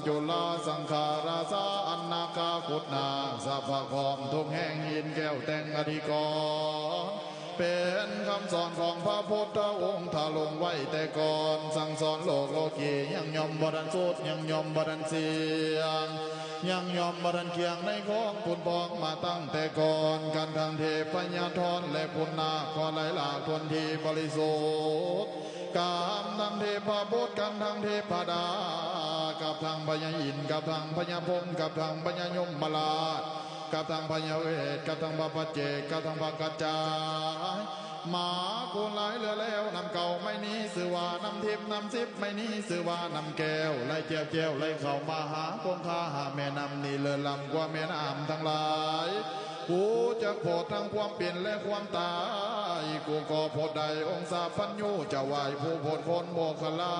ຈຸລາສັງຄາລາຊາ ອັນນາຄາຄຸດນາງ ສະພະຄອມທຸກແຫ່ງ ຫີນແກ້ວແຕ່ງອະທິກອນ ເປັນຄຳສອນຂອງພະພຸດທະອົງ ຖ້າລົງໄວ້ແຕ່ກ່ອນ ສັ່ງສອນໂລກໂລກີ ຍັງຍ່ອມບໍ່ທັນສຸດ ຍັງຍ່ອມບໍ່ທັນສິ້ນ ຍັງຍ່ອມບໍ່ທັນກຽງ ໃນຂອງປຸນປອງມາຕັ້ງແຕ່ກ່ອນ ກັນທັງເທບພະຍາທອນ ແລະປຸນນາກ ຂໍໄລ່ລາຄົນທີ່ບໍລິສຸດ ກັບທັງເທບພະບຸດ ກັບທັງເທບພະດາ ກັບທັງພະຍາອິນ ກັບທັງພະຍາພົມ ກັບທັງພະຍາຍົມມະລາດ ກັບທັງພະຍາເວດ ກັບທັງພະປັດເຈກ ກັບທັງພະກະຈາຍ ມາກຸຫຼາຍເຫຼືອແລ້ວ ນ້ຳເກົ່າໄມ້ນີ້ຊື່ວ່ານ້ຳທິບ ນ້ຳສິບໄມ້ນີ້ຊື່ວ່ານ້ຳແກ້ວ ໄຫຼແຈ່ວແຈ້ວໄຫຼເຂົ້າມາຫາຄົງຄາ ຫາແມ່ນ້ຳນີ້ເລີດລ້ຳກວ່າແມ່ນ້ຳທັງຫຼາຍ ກູຈັກໂພດທັງຄວາມເປັນ ແລະ ຄວາມຕາຍ ກູກໍໂພດໄດ້ອົງສາພັນຍູ ຈະໄຫວ້ຜູ້ໂພດຄົນໂມຄະລາ